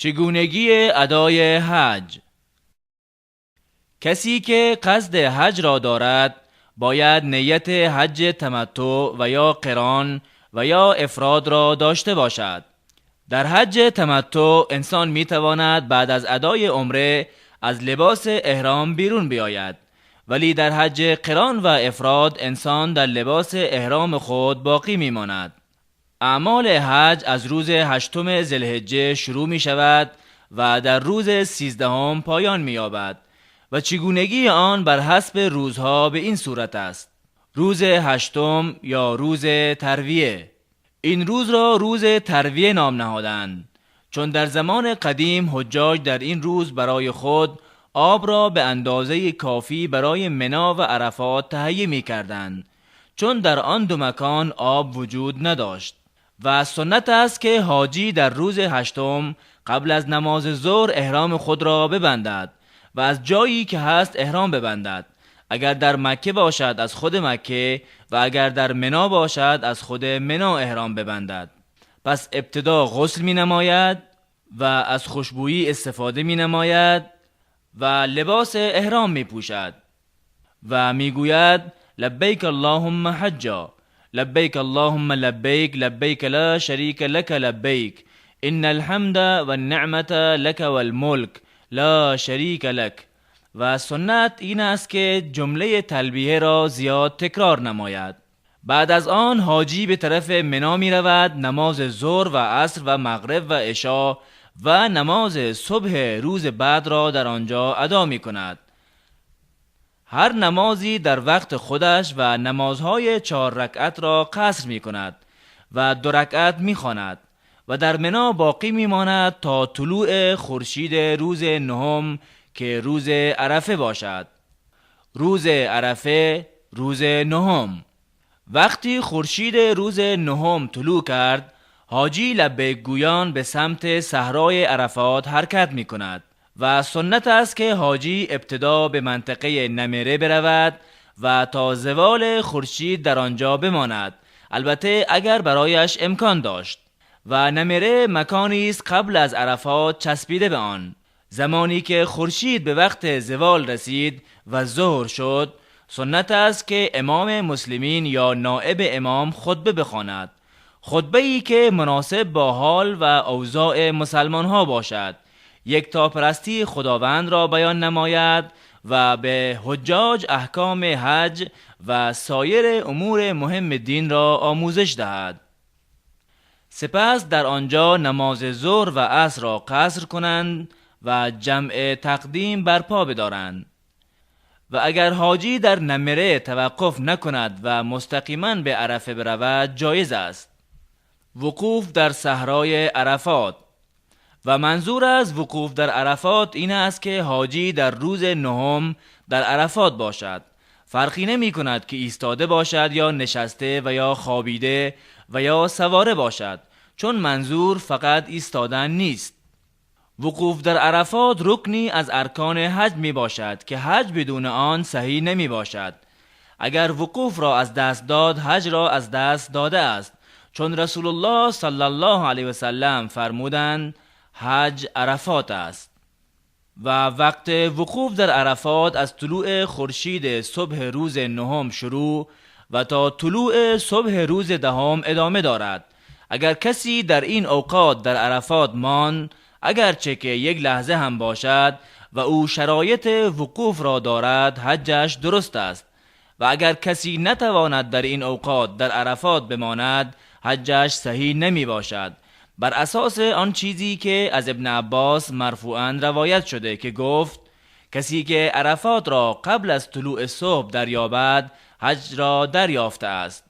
چگونگی ادای حج. کسی که قصد حج را دارد باید نیت حج تمتع و یا قران و یا افراد را داشته باشد. در حج تمتع انسان می تواند بعد از ادای عمره از لباس احرام بیرون بیاید، ولی در حج قران و افراد انسان در لباس احرام خود باقی می ماند. اعمال حج از روز 8 ذوالحجه شروع می شود و در روز 13 پایان می یابد و چگونگی آن بر حسب روزها به این صورت است. روز 8 یا روز ترویه. این روز را روز ترویه نام نهادند، چون در زمان قدیم حجاج در این روز برای خود آب را به اندازه کافی برای منا و عرفات تهیه می کردند، چون در آن دو مکان آب وجود نداشت. و سنت است که حاجی در روز 8 قبل از نماز ظهر احرام خود را ببندد و از جایی که هست احرام ببندد. اگر در مکه باشد از خود مکه و اگر در منا باشد از خود منا احرام ببندد. پس ابتدا غسل می نماید و از خوشبویی استفاده می نماید و لباس احرام می پوشد و می گوید لبیک اللهم حجا، لبیک اللهم لبیک، لبیک لا شریک لک لبیک، ان الحمد والنعمة لک والملک لا شریک لک. و سنت این است که جمله تلبیه را زیاد تکرار نماید. بعد از آن حاجی به طرف منا می رود، نماز ظهر و عصر و مغرب و عشا و نماز صبح روز بعد را در آنجا ادا می کند. هر نمازی در وقت خودش و نمازهای 4 رکعت را قصر می کند و 2 رکعت می خواند و در منا باقی می ماند تا طلوع خورشید روز 9 که روز عرفه باشد. روز عرفه روز 9. وقتی خورشید روز 9 طلوع کرد، حاجی لبیک گویان به سمت صحرای عرفات حرکت می کند و سنت است که حاجی ابتدا به منطقه نمره برود و تا زوال خورشید در آنجا بماند، البته اگر برایش امکان داشت. و نمره مکانی است قبل از عرفات چسبیده به آن. زمانی که خورشید به وقت زوال رسید و ظهر شد، سنت است که امام مسلمین یا نائب امام خطبه بخواند، خطبه ای که مناسب با حال و اوضاع مسلمان ها باشد، یکتاپرستی خداوند را بیان نماید و به حجاج احکام حج و سایر امور مهم دین را آموزش دهد. سپس در آنجا نماز ظهر و عصر را قصر کنند و جمع تقدیم برپا بدارند. و اگر حاجی در نمره توقف نکند و مستقیما به عرفه برود جایز است. وقوف در صحرای عرفات. و منظور از وقوف در عرفات این است که حاجی در روز 9 در عرفات باشد. فرقی نمی کند که ایستاده باشد یا نشسته و یا خوابیده و یا سواره باشد، چون منظور فقط ایستادن نیست. وقوف در عرفات رکنی از ارکان حج می باشد که حج بدون آن صحیح نمی باشد. اگر وقوف را از دست داد، حج را از دست داده است، چون رسول الله صلی الله علیه و سلم فرمودند حج عرفات است. و وقت وقوف در عرفات از طلوع خورشید صبح روز 9 شروع و تا طلوع صبح روز 10 ادامه دارد. اگر کسی در این اوقات در عرفات ماند، اگرچه که یک لحظه هم باشد و او شرایط وقوف را دارد، حجش درست است. و اگر کسی نتواند در این اوقات در عرفات بماند، حجش صحیح نمی باشد، بر اساس آن چیزی که از ابن عباس مرفوعاً روایت شده که گفت کسی که عرفات را قبل از طلوع صبح دریابد، حج را دریافته است.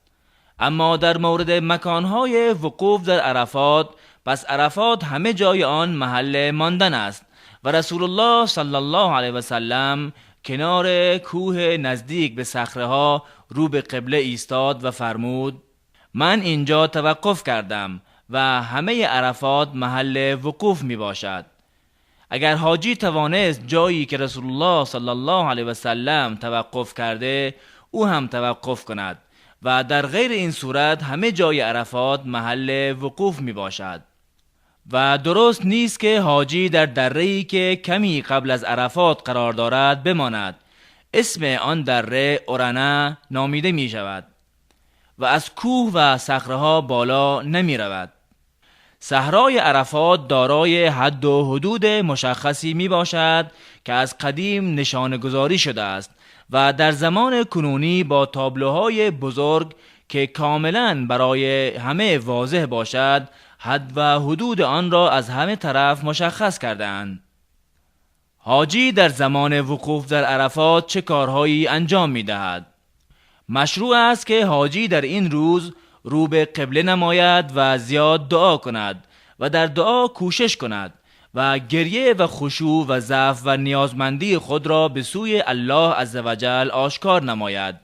اما در مورد مکانهای وقوف در عرفات، پس عرفات همه جای آن محل ماندن است و رسول الله صلی الله علیه و سلم کنار کوه نزدیک به صخره ها رو به قبله ایستاد و فرمود من اینجا توقف کردم و همه عرفات محل وقوف می باشد. اگر حاجی توانست جایی که رسول الله صلی الله علیه و سلم توقف کرده او هم توقف کند و در غیر این صورت همه جای عرفات محل وقوف می باشد. و درست نیست که حاجی در دره‌ای که کمی قبل از عرفات قرار دارد بماند. اسم آن دره اورنه نامیده می شود و از کوه و صخره‌ها بالا نمی رود. صحرای عرفات دارای حد و حدود مشخصی می باشد که از قدیم نشانه گذاری شده است و در زمان کنونی با تابلوهای بزرگ که کاملا برای همه واضح باشد حد و حدود آن را از همه طرف مشخص کرده‌اند. حاجی در زمان وقوف در عرفات چه کارهایی انجام می دهد؟ مشروع است که حاجی در این روز رو به قبله نماید و زیاد دعا کند و در دعا کوشش کند و گریه و خشوع و ضعف و نیازمندی خود را به سوی الله عزوجل آشکار نماید.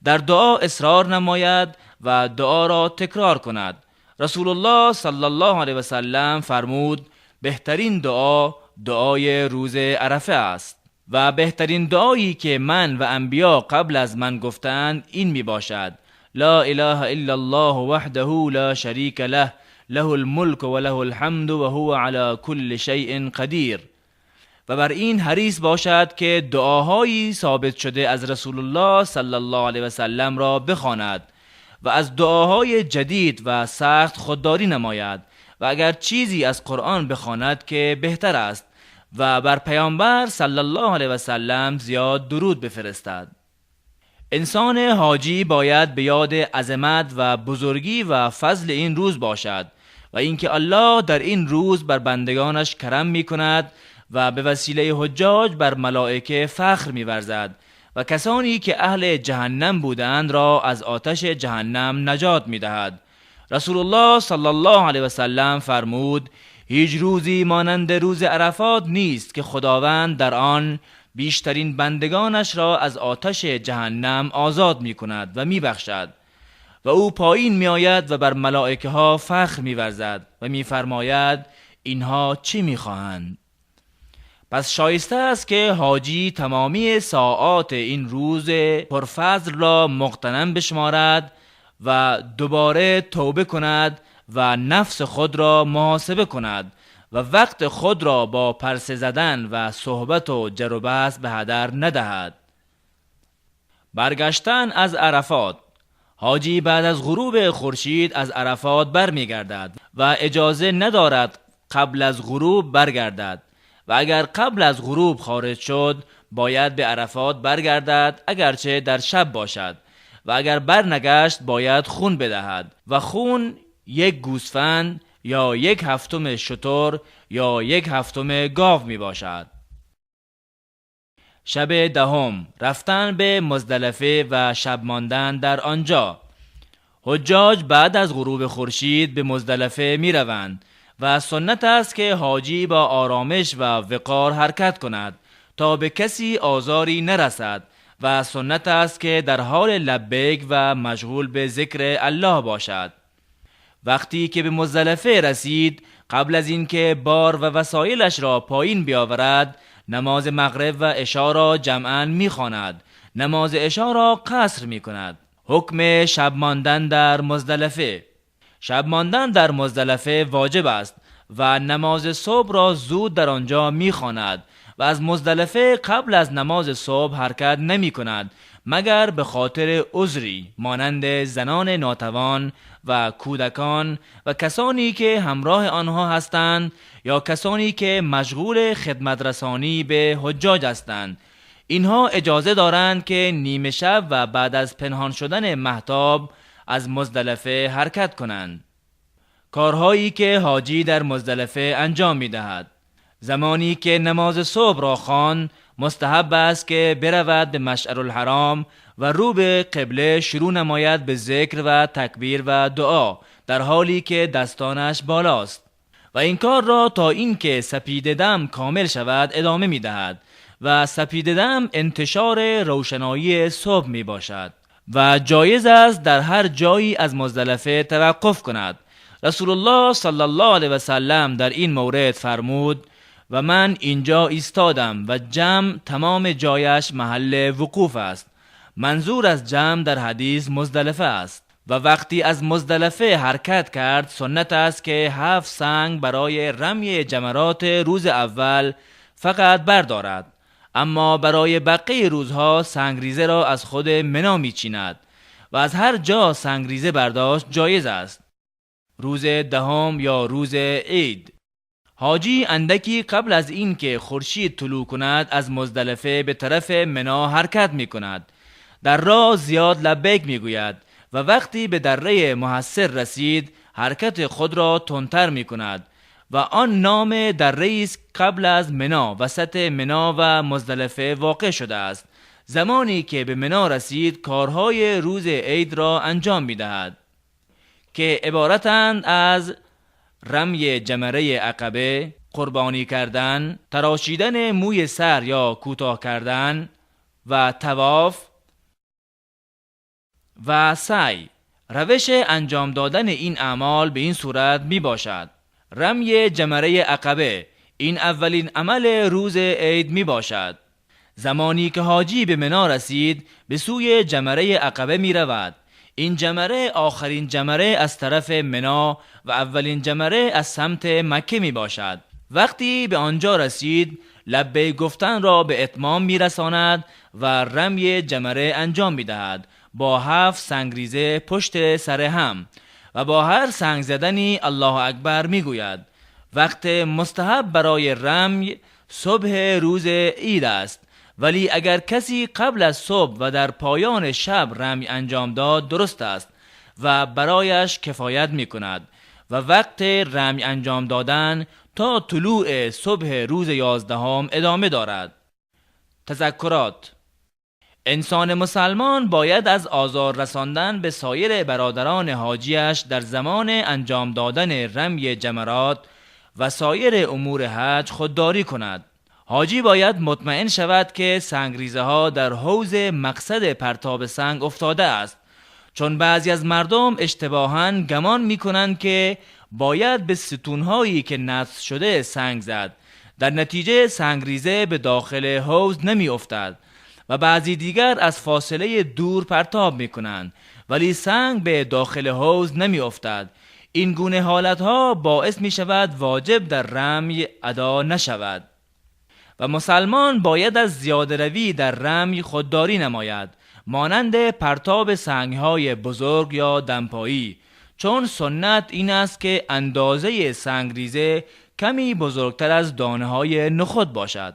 در دعا اصرار نماید و دعا را تکرار کند. رسول الله صلی الله علیه و سلم فرمود: بهترین دعا دعای روز عرفه است و بهترین دعایی که من و انبیا قبل از من گفتند این می باشد: لا اله الا الله وحده لا شریک له له الملک و له الحمد و هو علی کل شیء قدیر. و بر این حریص باشد که دعاهایی ثابت شده از رسول الله صلی الله علیه و سلم را بخواند و از دعاهای جدید و سخت خودداری نماید و اگر چیزی از قرآن بخواند که بهتر است و بر پیامبر صلی الله علیه و سلم زیاد درود بفرستد. انسان حاجی باید به یاد عظمت و بزرگی و فضل این روز باشد و اینکه الله در این روز بر بندگانش کرم می کند و به وسیله حجاج بر ملائکه فخر می ورزد و کسانی که اهل جهنم بودند را از آتش جهنم نجات می دهد. رسول الله صلی الله علیه و سلم فرمود: هیچ روزی مانند روز عرفات نیست که خداوند در آن بیشترین بندگانش را از آتش جهنم آزاد می کند و می بخشد و او پایین می آید و بر ملائکه ها فخر می ورزد و می فرماید اینها چی می خواهند؟ پس شایسته است که حاجی تمامی ساعات این روز پرفضل را مغتنم بشمارد و دوباره توبه کند و نفس خود را محاسبه کند و وقت خود را با پرسه زدن و صحبت و جر و بحث به هدر ندهد. برگشتن از عرفات. حاجی بعد از غروب خورشید از عرفات برمیگردد و اجازه ندارد قبل از غروب برگردد و اگر قبل از غروب خارج شد باید به عرفات برگردد اگرچه در شب باشد و اگر برنگشت باید خون بدهد و خون یک گوسفند یا 1/7 شتر یا 1/7 گاو می باشد. شب دهم، رفتن به مزدلفه و شب ماندن در آنجا. حجاج بعد از غروب خورشید به مزدلفه می روند و سنت است که حاجی با آرامش و وقار حرکت کند تا به کسی آزاری نرسد و سنت است که در حال لبیک و مشغول به ذکر الله باشد. وقتی که به مزدلفه رسید، قبل از اینکه بار و وسایلش را پایین بیاورد، نماز مغرب و عشا را جمعاً می‌خواند. نماز عشا را قصر می‌کند. حکم شب ماندن در مزدلفه. شب ماندن در مزدلفه واجب است و نماز صبح را زود در آنجا می‌خواند و از مزدلفه قبل از نماز صبح حرکت نمی‌کند مگر به خاطر عذری مانند زنان ناتوان و کودکان و کسانی که همراه آنها هستند یا کسانی که مشغول خدمت رسانی به حجاج هستند. اینها اجازه دارند که نیمه شب و بعد از پنهان شدن مهتاب از مزدلفه حرکت کنند. کارهایی که حاجی در مزدلفه انجام می دهد. زمانی که نماز صبح را خواند، مستحب است که برود به مشعر الحرام و رو به قبله شروع نماید به ذکر و تکبیر و دعا در حالی که دستانش بالاست و این کار را تا اینکه سپید دم کامل شود ادامه می دهد و سپید دم انتشار روشنایی صبح می باشد و جایز است در هر جایی از مزدلفه توقف کند. رسول الله صلی الله علیه و سلم در این مورد فرمود: و من اینجا ایستادم و جمع تمام جایش محل وقوف است. منظور از جمع در حدیث مزدلفه است. و وقتی از مزدلفه حرکت کرد سنت است که 7 سنگ برای رمی جمرات روز اول فقط بردارد، اما برای بقیه روزها سنگریزه را از خود منا میچیند و از هر جا سنگریزه برداشت جایز است. روز دهم یا روز عید، حاجی اندکی قبل از این که خورشید طلوع کند از مزدلفه به طرف منا حرکت می کند. در راه زیاد لبیک می گوید و وقتی به دره محصر رسید حرکت خود را تندتر می کند و آن نام دره است قبل از منا، وسط منا و مزدلفه واقع شده است. زمانی که به منا رسید کارهای روز عید را انجام می دهد که عبارتند از رمی جمره عقبه، قربانی کردن، تراشیدن موی سر یا کوتاه کردن و طواف و سعی. روش انجام دادن این اعمال به این صورت می باشد: رمی جمره عقبه، این اولین عمل روز عید می باشد. زمانی که حاجی به منا رسید به سوی جمره عقبه می رود. این جمره آخرین جمره از طرف منا و اولین جمره از سمت مکه می باشد. وقتی به آنجا رسید لبیک گفتن را به اتمام می رساند و رمی جمره انجام می دهد با 7 سنگریزه پشت سر هم و با هر سنگ زدنی الله اکبر می گوید. وقت مستحب برای رمی صبح روز عید است، ولی اگر کسی قبل از صبح و در پایان شب رمی انجام داد درست است و برایش کفایت می کند و وقت رمی انجام دادن تا طلوع صبح روز 11 ادامه دارد. تذکرات: انسان مسلمان باید از آزار رساندن به سایر برادران حاجیش در زمان انجام دادن رمی جمرات و سایر امور حج خودداری کند. حاجی باید مطمئن شود که سنگریزه ها در حوض مقصد پرتاب سنگ افتاده است، چون بعضی از مردم اشتباهاً گمان می کنند که باید به ستونهایی که نصب شده سنگ زد، در نتیجه سنگریزه به داخل حوض نمی افتد و بعضی دیگر از فاصله دور پرتاب می کنند ولی سنگ به داخل حوض نمی افتد. این گونه حالتها باعث می شود واجب در رمی ادا نشود و مسلمان باید از زیاده روی در رمی خودداری نماید، مانند پرتاب سنگهای بزرگ یا دمپایی، چون سنت این است که اندازه سنگریزه کمی بزرگتر از دانه‌های نخود باشد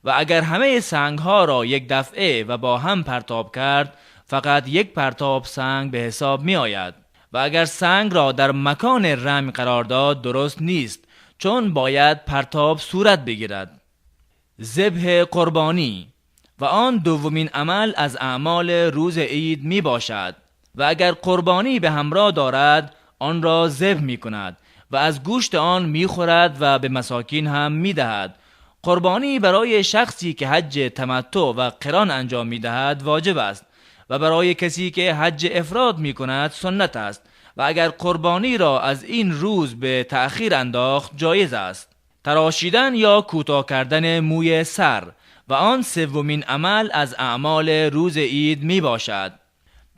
و اگر همه سنگها را یک دفعه و با هم پرتاب کرد فقط یک پرتاب سنگ به حساب می آید و اگر سنگ را در مکان رمی قرار داد درست نیست، چون باید پرتاب صورت بگیرد. ذبح قربانی و آن دومین عمل از اعمال روز عید می باشد و اگر قربانی به همراه دارد آن را ذبح می کند و از گوشت آن می خورد و به مساکین هم می دهد. قربانی برای شخصی که حج تمتع و قران انجام می دهد واجب است و برای کسی که حج افراد می کند سنت است و اگر قربانی را از این روز به تأخیر انداخت جایز است. تراشیدن یا کوتاه کردن موی سر و آن سومین عمل از اعمال روز عید می باشد.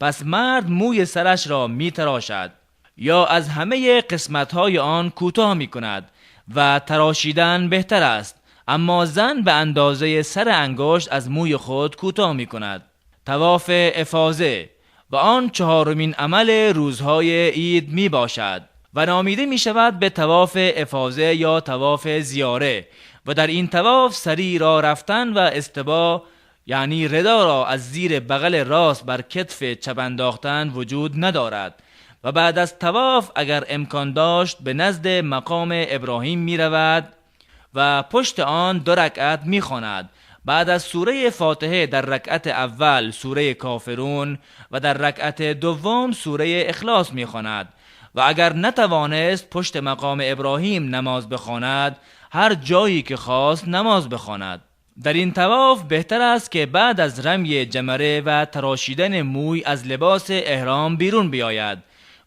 پس مرد موی سرش را می تراشد یا از همه قسمت‌های آن کوتاه می کند و تراشیدن بهتر است، اما زن به اندازه سر انگشت از موی خود کوتاه می کند. طواف افاضه و آن چهارمین عمل روزهای عید می باشد و نامیده می شود به طواف افاضه یا طواف زیاره و در این طواف سری را رفتن و استباع یعنی ردا را از زیر بغل راست بر کتف چپ انداختن وجود ندارد و بعد از طواف اگر امکان داشت به نزد مقام ابراهیم می رود و پشت آن 2 رکعت می خواند. بعد از سوره فاتحه در رکعت اول سوره کافرون و در رکعت دوم سوره اخلاص می خواند و اگر نتوانست پشت مقام ابراهیم نماز بخواند هر جایی که خواست نماز بخواند. در این طواف بهتر است که بعد از رمی جمره و تراشیدن موی از لباس احرام بیرون بیاید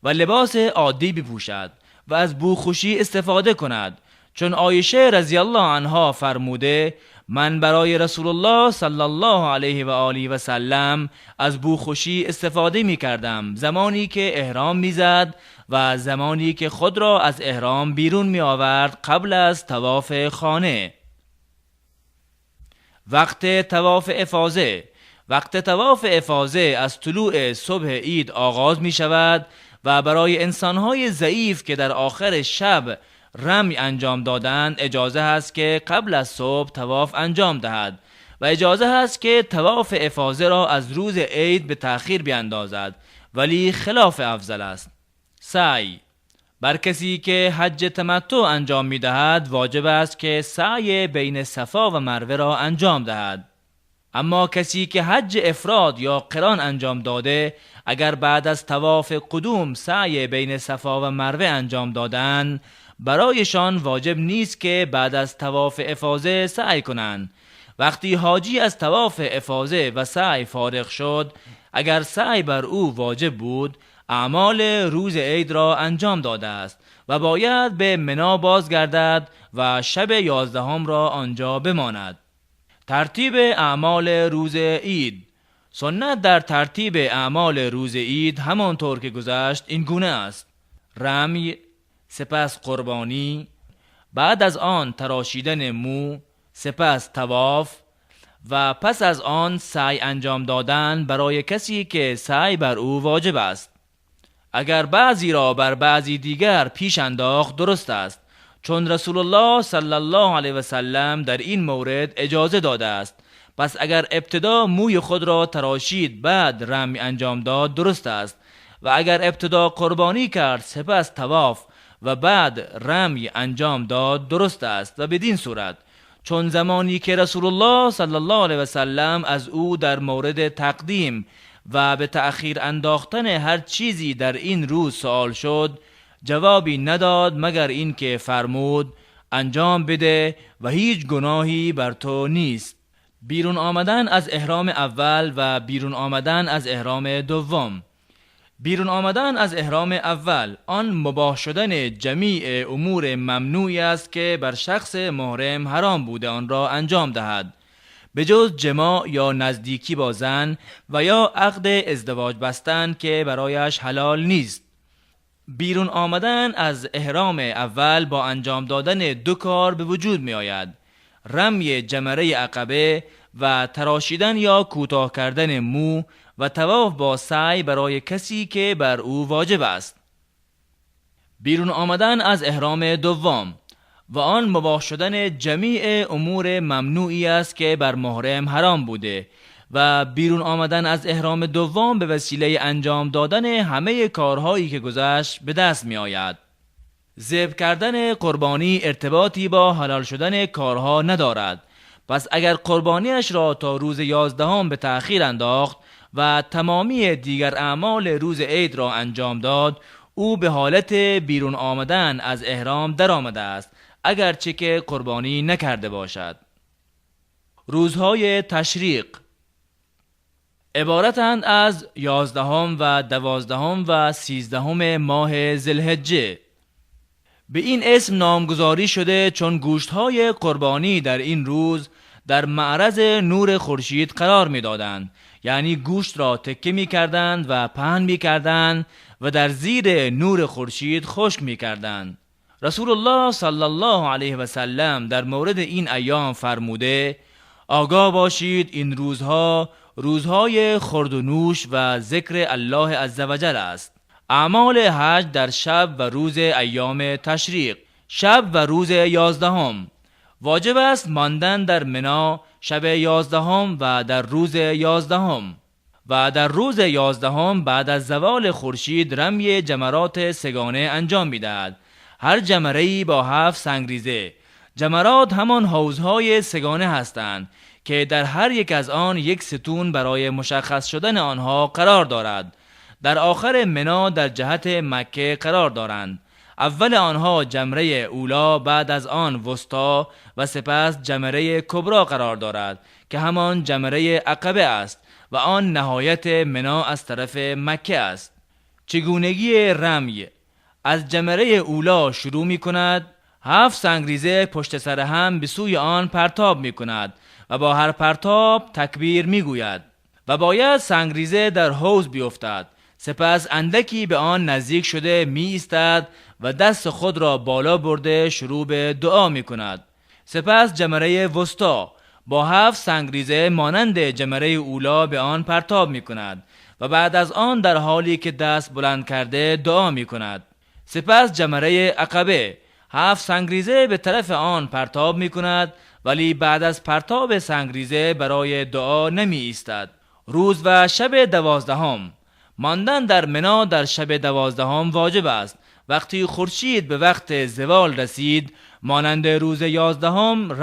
و لباس عادی بپوشد و از بوخوشی استفاده کند، چون عایشه رضی الله عنها فرموده من برای رسول الله صلی الله علیه و آله و سلم از بوخوشی استفاده می کردم زمانی که احرام می زد و زمانی که خود را از احرام بیرون می آورد قبل از طواف خانه. وقت طواف افاضه. وقت طواف افاضه از طلوع صبح عید آغاز می شود و برای انسانهای ضعیف که در آخر شب رمی انجام دادند اجازه هست که قبل از صبح طواف انجام دهد و اجازه هست که طواف افاضه را از روز عید به تأخیر بیاندازد، ولی خلاف افضل است. سعی. بر کسی که حج تمتع انجام می دهد واجب است که سعی بین صفا و مروه را انجام دهد. اما کسی که حج افراد یا قران انجام داده اگر بعد از طواف قدوم سعی بین صفا و مروه انجام دادند برایشان واجب نیست که بعد از طواف افاضه سعی کنند. وقتی حاجی از طواف افاضه و سعی فارغ شد، اگر سعی بر او واجب بود اعمال روز عید را انجام داده است و باید به منا بازگردد و شب 11 را آنجا بماند. ترتیب اعمال روز عید. سنت در ترتیب اعمال روز عید همانطور که گذشت این گونه است: رمی، سپس قربانی، بعد از آن تراشیدن مو، سپس طواف و پس از آن سعی انجام دادن برای کسی که سعی بر او واجب است. اگر بعضی را بر بعضی دیگر پیش انداخت درست است، چون رسول الله صلی الله علیه و سلم در این مورد اجازه داده است. پس اگر ابتدا موی خود را تراشید بعد رمی انجام داد درست است، و اگر ابتدا قربانی کرد سپس طواف و بعد رمی انجام داد درست است. و بدین صورت، چون زمانی که رسول الله صلی الله علیه و سلم از او در مورد تقدیم و به تأخیر انداختن هر چیزی در این روز سوال شد جوابی نداد مگر اینکه فرمود انجام بده و هیچ گناهی بر تو نیست. بیرون آمدن از احرام اول و بیرون آمدن از احرام دوم. بیرون آمدن از احرام اول آن مباح شدن جمیع امور ممنوعی است که بر شخص محرم حرام بوده آن را انجام دهد، به جز جماع یا نزدیکی با زن و یا عقد ازدواج بستن که برایش حلال نیست. بیرون آمدن از احرام اول با انجام دادن دو کار به وجود می آید: رمی جمره عقبه و تراشیدن یا کوتاه کردن مو و طواف با سعی برای کسی که بر او واجب است. بیرون آمدن از احرام دوم و آن مباح شدن جمیع امور ممنوعی است که بر محرم حرام بوده و بیرون آمدن از احرام دوم به وسیله انجام دادن همه کارهایی که گذشت به دست می آید. ذبح کردن قربانی ارتباطی با حلال شدن کارها ندارد. پس اگر قربانیش را تا روز 11 به تأخیر انداخت و تمامی دیگر اعمال روز عید را انجام داد، او به حالت بیرون آمدن از احرام در آمده است، اگرچه که قربانی نکرده باشد. روزهای تشریق عبارتند از 11 و 12 و 13 ماه ذوالحجه. به این اسم نامگذاری شده چون گوشت‌های قربانی در این روز در معرض نور خورشید قرار می‌دادند، یعنی گوشت را تکه می‌کردند و پهن می‌کردند و در زیر نور خورشید خشک می‌کردند. رسول الله صلی الله علیه و سلم در مورد این ایام فرموده: آگاه باشید این روزها روزهای خورد و نوش و ذکر الله عزوجل است. اعمال حج در شب و روز ایام تشریق. شب و روز 11 واجب است ماندن در منا شب 11 و در روز 11 و در روز 11 بعد از زوال خورشید رمی جمرات سگانه انجام می‌دهد. هر جمره‌ای با 7 سنگریزه. جمرات همان حوض‌های سگانه هستند که در هر یک از آن یک ستون برای مشخص شدن آنها قرار دارد. در آخر منا در جهت مکه قرار دارند. اول آنها جمره اولا، بعد از آن وسطا و سپس جمره کبرا قرار دارد که همان جمره عقبه است و آن نهایت منا از طرف مکه است. چگونگی رمی: از جمره اولا شروع می کند، 7 سنگریزه پشت سر هم به سوی آن پرتاب می کند و با هر پرتاب تکبیر می گوید و باید سنگریزه در حوض بیفتد. سپس اندکی به آن نزدیک شده می ایستد و دست خود را بالا برده شروع به دعا می کند. سپس جمره وسطا با 7 سنگریزه مانند جمره اولا به آن پرتاب می کند و بعد از آن در حالی که دست بلند کرده دعا می کند. سپس جمره عقبه 7 سنگریزه به طرف آن پرتاب می کند، ولی بعد از پرتاب سنگریزه برای دعا نمی ایستد. روز و شب 12، ماندن در منا در شب 12 واجب است. وقتی خورشید به وقت زوال رسید، مانند روز 11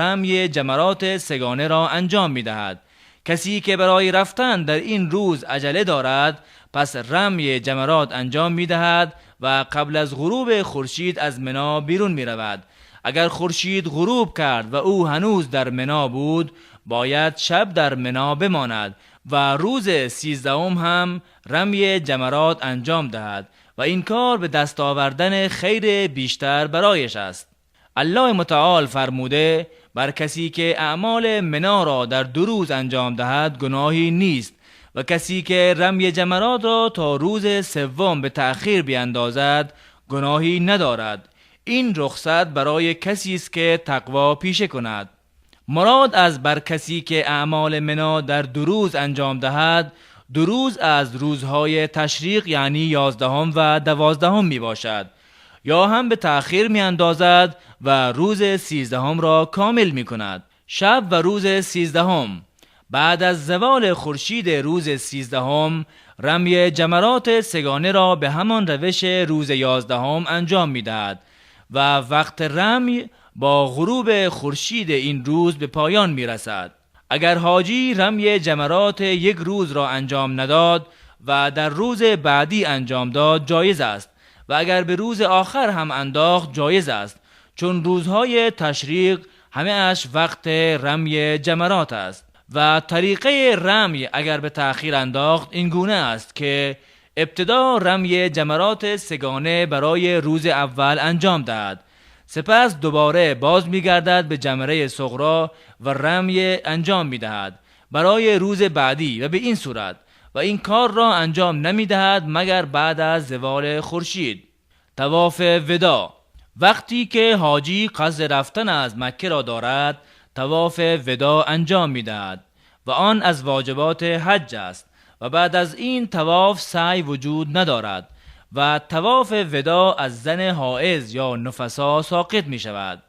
رمی جمرات سگانه را انجام می دهد. کسی که برای رفتن در این روز عجله دارد، پس رمی جمرات انجام می دهد و قبل از غروب خورشید از منا بیرون می رود. اگر خورشید غروب کرد و او هنوز در منا بود، باید شب در منا بماند و روز 13 هم رمی جمرات انجام دهد و این کار به دست آوردن خیر بیشتر برایش است. الله متعال فرموده: بر کسی که اعمال منا را در 2 روز انجام دهد گناهی نیست و کسی که رمی جمرات را تا روز 3 به تأخیر بیاندازد گناهی ندارد. این رخصت برای کسی است که تقوا پیشه کند. مراد از بر کسی که اعمال منا در 2 روز انجام دهد، 2 روز از روزهای تشریق یعنی 11 و 12 می باشد، یا هم به تأخیر می اندازد و روز 13 را کامل می کند. شب و روز 13، بعد از زوال خورشید روز 13 رمی جمرات سگانه را به همان روش روز 11 انجام می دهد و وقت رمی با غروب خورشید این روز به پایان می رسد. اگر حاجی رمی جمرات یک روز را انجام نداد و در روز بعدی انجام داد جایز است، و اگر به روز آخر هم انداخت جایز است، چون روزهای تشریق همه اش وقت رمی جمرات است. و طریقه رمی اگر به تأخیر انداخت این گونه است که ابتدا رمی جمرات سگانه برای روز اول انجام دهد، سپس دوباره باز می‌گردد به جمره صغرا و رمی انجام می‌دهد برای روز بعدی و به این صورت، و این کار را انجام نمی‌دهد مگر بعد از زوال خورشید. طواف وداع، وقتی که حاجی قصد رفتن از مکه را دارد طواف وداع انجام می‌دهد و آن از واجبات حج است و بعد از این طواف سعی وجود ندارد و طواف وداع از زن حائض یا نفسا ساقط می شود.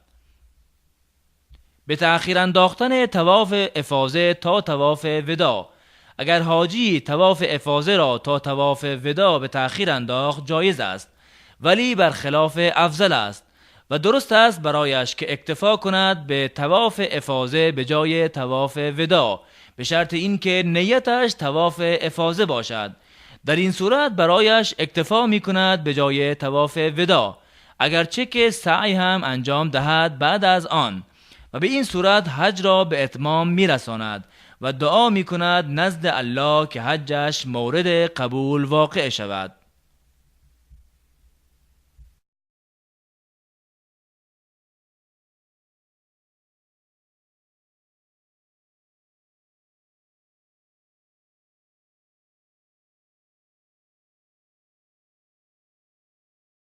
به تأخیر انداختن طواف افاضه تا طواف وداع، اگر حاجی طواف افاضه را تا طواف وداع به تأخیر انداخت جایز است، ولی برخلاف افضل است و درست است برایش که اکتفا کند به طواف افاضه به جای طواف وداع، به شرط اینکه نیتش طواف افاضه باشد. در این صورت برایش اکتفا می کند به جای طواف وداع، اگرچه که سعی هم انجام دهد بعد از آن، و به این صورت حج را به اتمام می رساند و دعا می کند نزد الله که حجش مورد قبول واقع شود.